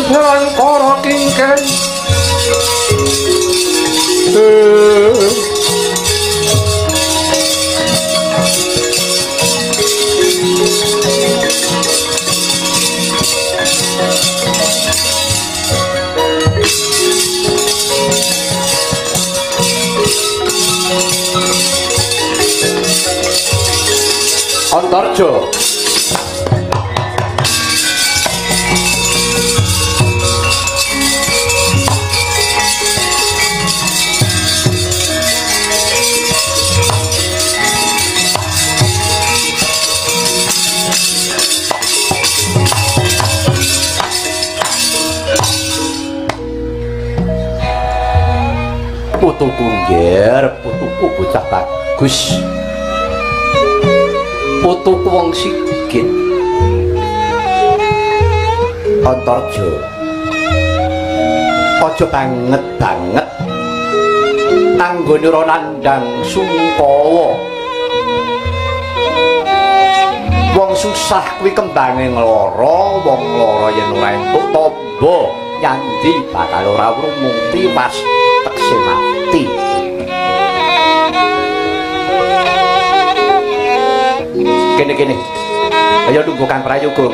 Rangkara kingken. Antarja. Putuku ngger, putuku bocah bagus. Putuku wong sigit. Antarja. Aja banget banget anggone ora nandhang sungkawa. Wong susah kuwi kembange nglara, wong lara yen ora entuk tamba nyandi bakal ora wrung tiwas tekse mati. Kene-kene. Ayo nunggu Kang Prayoga.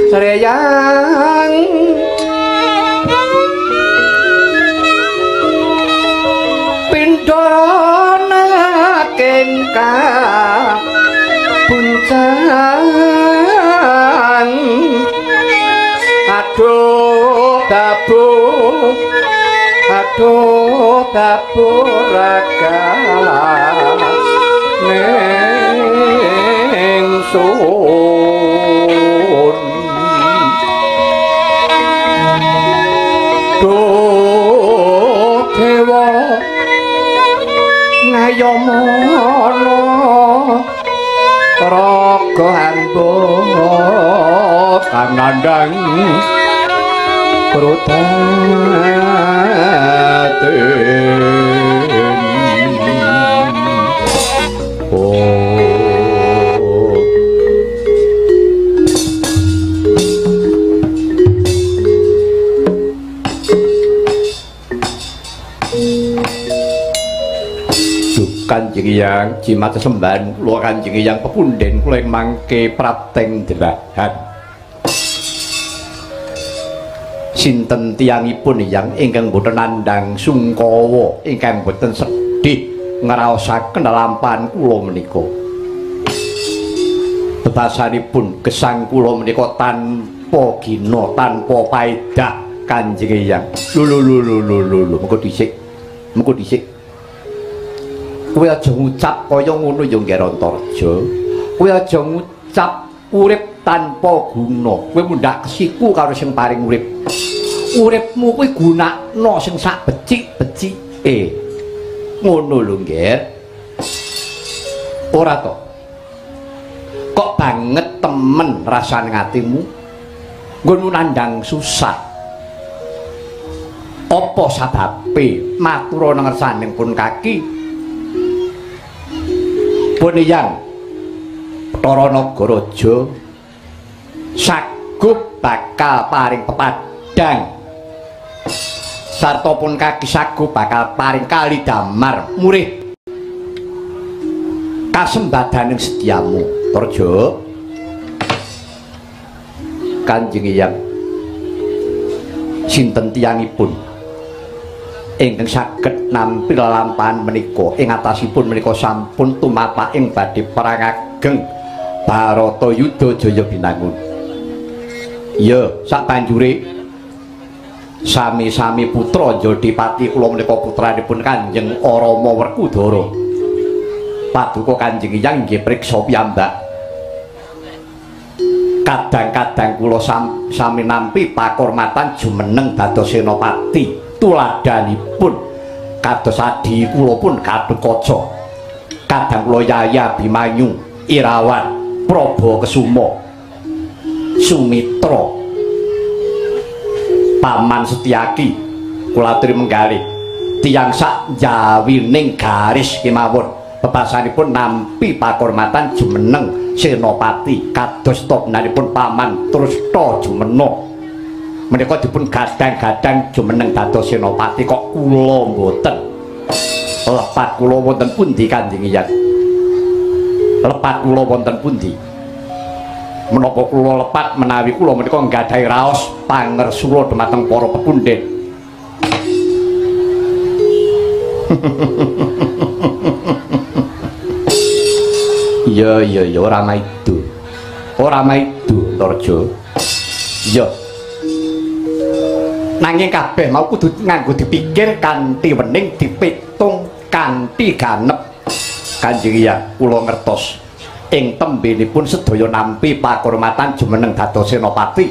Reyang pindana kengka puncang. Aduh babu, aduh babu raga ningsun. Duh dewa ngayomana raga hamba kang nandhang krotaten. Oh Kanjeng Hyang jimat sesembahan kula Kanjeng Hyang pepunden kula ing mangke prapteng delahan. Sinten tiyangipun Hyang ingkang boten nandhang sungkawa, ingkang boten sedih ngraosaken lampahan kula menika. Bebasanipun gesang kula menika tanpa gina, tanpa paedah Kanjeng Hyang. Lho lho lho lho lho, mengko dhisik. Mengko dhisik. Kowe aja ngucap kaya ngono ya Ngger Antarja. Kowe aja ngucap urip tanpa guna. Kowe mundhak kesiku karo sing paring urip. Uripmu kuwi gunakno sing sak becik-becike. Ngono lho, Ngger. Ora to? Kok banget temen rasane atimu? Nggonmu nandhang susah. Apa sababe matur ana ngersaning pun kaki? Pun Hyang Bathara Nagaraja sagup bakal paring pepadang sarta pun kaki sagup bakal paring kali damar murih kasembadaning setiamu. Tarja Kanjeng Hyang sinten tiyangipun ingkang saged nampi lelampahan menika ing atasipun menika sampun tumapak ing badhe perang ageng Baratayuda Jaya Binangun. Ya, sabanjure sami-sami putra Jodipati kula menika putranipun Kanjeng Rama Werkudara. Paduka Kanjeng Hyang nggih priksa piyambak. Kadang-kadang kula sami nampi pakurmatan jumeneng dados senopati. Tuladhanipun kados adi kula pun Gatotkaca. Kadang kula Yaya Abimanyu, Irawan, Prabu Kesuma, Sumitra, Paman Setyaki, kula aturi menggalih tiyang sak jawining garis kemawon bebasanipun nampi pakurmatan jumeneng senopati kados topnanipun Paman Trusta Jumena. Menika dipun gadang-gadang jumeneng dados senopati kok kula mboten. Lepat kula wonten pundi Kanjeng Hyang? Lepat kula wonten pundi? Menapa kula lepat menawi kula menika nggadahi raos pangersula dumateng para pepundhen. Ya ya ya ora maido. Ora maido Antarja. Ya. Nanging kabeh mau kudu nganggo dipikir kanthi wening, dipitung kanthi ganep. Kanjeng Hyang kula ngertos ing tembenipun sedaya nampi pakurmatan jumeneng dados senopati.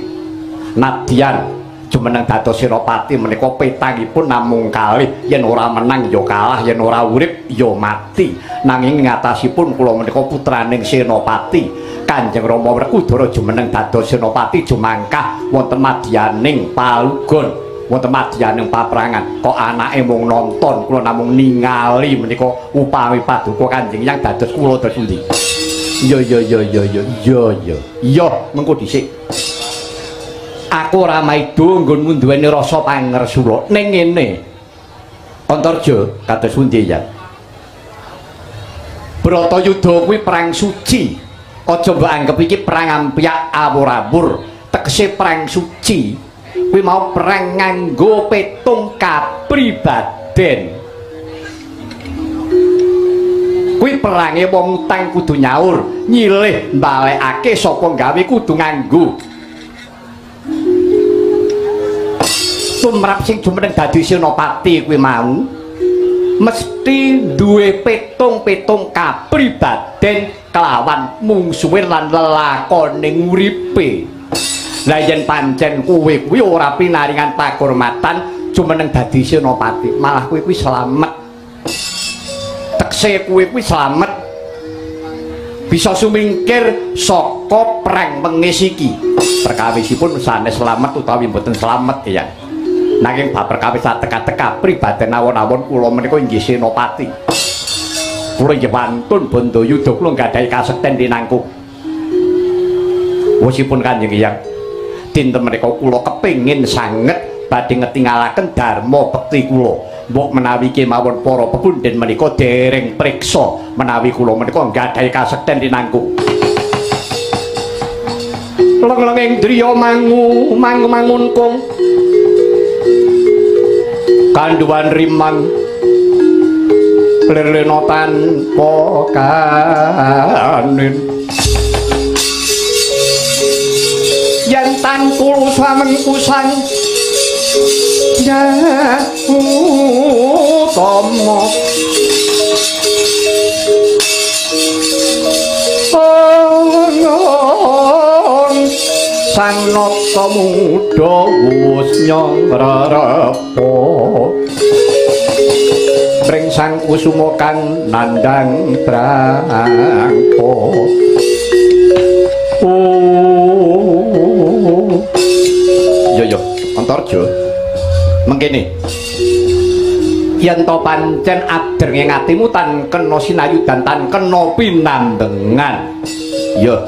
Nadyan jumeneng dados senopati menika petangipun namung kalih, yen ora menang ya kalah, yen ora urip ya mati. Nanging ngatasipun kula menika putraning senopati. Kanjeng Rama Werkudara jumeneng dados senopati jumangkah wonten madyaning palugon, wonten madyaning paprangan. Kok anake mung nonton, kula namung ningali menika upami paduka Kanjeng Hyang dados kula dados pundi. Ya ya ya ya ya ya ya. Ya mengko dhisik. Aku ora maido nggonmu duweni rasa pangersula. Ning ngene. Antarja kados pundi ya? Bratayuda kuwi perang suci. Aja mbok anggep iki perang ampyak awur-awur. Tegese perang suci kuwi mau perang nganggo petung kapribaden. Kuwi perange wong utang kudu nyaur, nyilih mbalekake sapa gawe kudu nganggo. Tumrap sing jumeneng dadi senopati kuwi mau mesti duwe petung-petung kapribaden kelawan mungsuhe lan lelakone uripe. Lah yen pancen kowe kuwi ora pinaringan pakurmatan jumeneng dadi senopati, malah kowe kuwi slamet. Tekse kowe kuwi slamet bisa sumingkir saka perang wengis iki. Perkawisipun sanes slamet utawi mboten slamet ya. Nanging bab perkawis teka-teka pribaden awon-awon kula menika inggih senopati. Kula inggih wantun bandayuda, kula nggadahi kasekten tinangkung. Wosipun Kanjeng Hyang, dinten menika kula kepengin sanget badhe ngetingalaken dharma bekti kula. Mbok menawi kemawon para pepundhen menika dereng priksa menawi kula menika nggadahi kasekten tinangkung. Leng-lenging driya mangu mangu mangunkung kanduwan rimang lirlena tanpa kanin. Yen tan tulus samengkusang utama sang nata muda wus nyong rerepa pring sang kusuma kang nandhang brangka. Oh yo yo Antarja mengkene yen to pancen adrenge atimu tan kena sinayudan tan kena pinambengan. Ya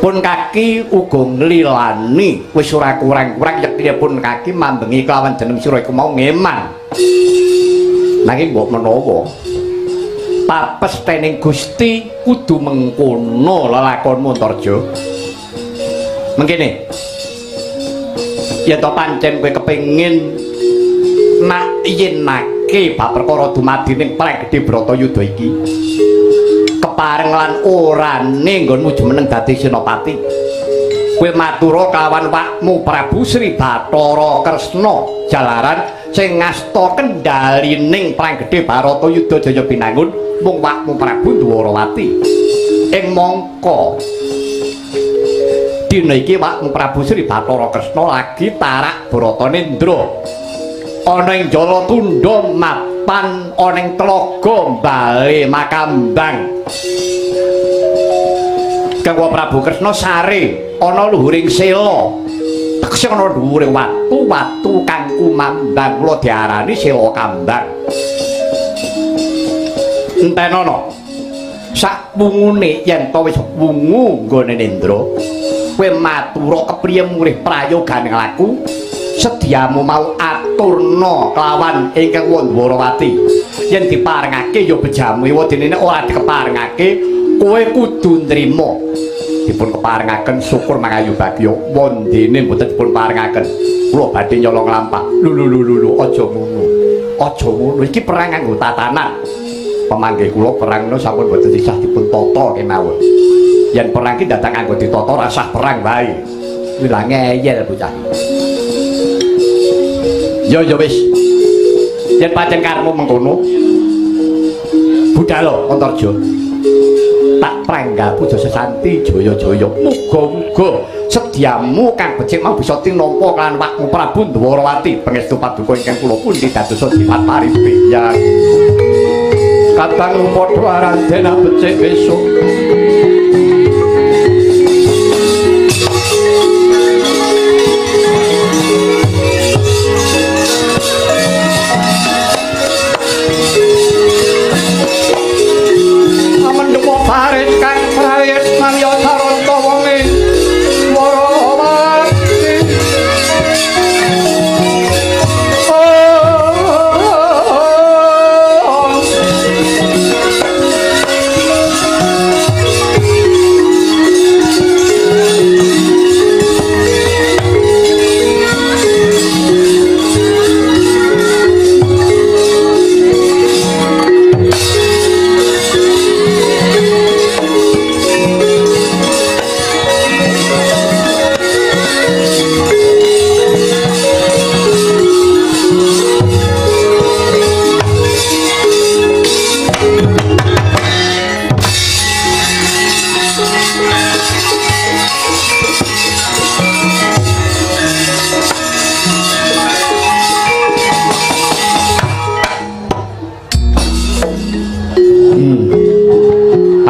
pun kaki uga nglilani wis ora kurang-kurang yektine pun kaki mambengi kelawan jeneng sira iku mau ngeman. Nanging mbok menawa papestening Gusti kudu mengkono lelakonmu Antarja. Mengkene yen to pancen kowe kepengin nak yenake bab perkara dumadining perang gedhe Bratayuda iki kepareng lan orane nggonmu jumeneng dadi senopati, kowe matura kelawan wakmu Prabu Sri Bathara Kresna jalaran sing ngasta kendhalining perang gedhe Bharatayuda Jaya Binangun mung wakmu Prabu Dwarawati. Ing mangka dina iki Wak Prabu Sri Bathara Kresna lagi tarak Bratanendra ana ing Jalatunda mapan ana ing tlaga Bale Makambang. Kang Prabu Kresna sare ana luhuring sela, tegese ana dhuwure watu-watu kang kumambang, kula diarani Sela Kambang. Entenono sak wungune yen to wis wungu nggone Nendra, kowe matura kepriye murih prayogane laku sediamu mau aturna kelawan ingkang Wandwarawati. Yen diparengake ya bejamu, ewadene ora dikeparengake kowe kudu nrima. Dipun keparengaken syukur mangayu bagya, wondene mboten dipun parengaken kula badhe nyolong lampah. Lho lho lho lho, aja ngono, aja ngono, iki perang nganggo tatanan. Pemanggih kula perangno sampun mboten sisah dipun tata kemawon. Yen perang ki datang nganggo ditata rasah perang wae. Kuwi lah ngeyel bocah. Ya ya wis. Yen pancen karepmu mengkono, budhal Antarja. Tak prangga puja sesanti jaya-jaya. Muga-muga sediamu kang becik mau bisa tinampa kan Wakmu Prabu Ndwarawati. Pangestu paduka ingkang kula pundi dadosa jimat paribeyan. Kadang padha Raden becik besok. Amendemo baris kang prayet marya saranta wonge Warawati.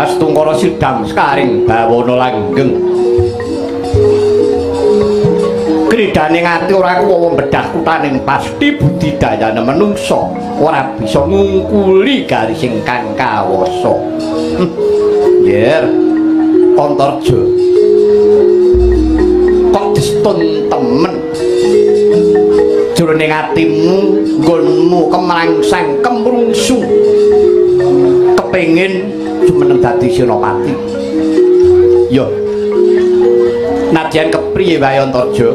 Astungkara sidam sekaring bawana langgeng. Kridane ngati ora kuwawa bedah kutaning pasti budidayane menungsa ora bisa ngungkuli garis ingkang kawasa. Yer Antarja kok destun temen jroning atimu nggonmu kemrangsang kemrungsu kepengin jumeneng dadi senopati. Yo nadyan kepriye wae Antarja,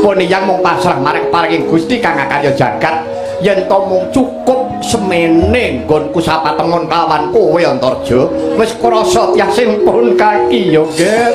pun yang mung pasrah marang paring Gusti kang akarya jagat, yen to mung cukup semene nggonku sapatemon kawan kowe Antarja, wis krasa tiyasing pun kaki yo, Ger.